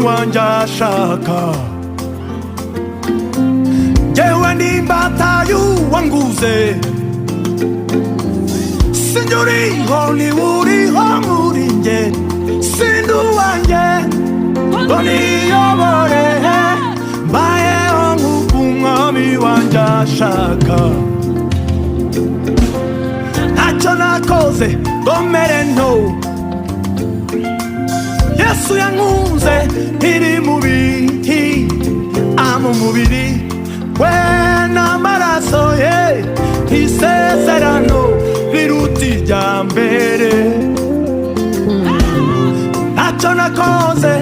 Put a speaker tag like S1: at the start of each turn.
S1: Wanjye ashaka. Njyewe ndi imbata y'uwanguze. Sinjye uriho, niwe uriho muri njye. Sindi uwanjye ngo niyobore, mbayeho nk'uko Umwami wanjye ashaka. Ntacyo nakoze ngo mere nto. Yesu yankunze iri mubi, ama umubiri we n'amaraso ye, isezerano riruta irya mbere. Ntacyo nakoze.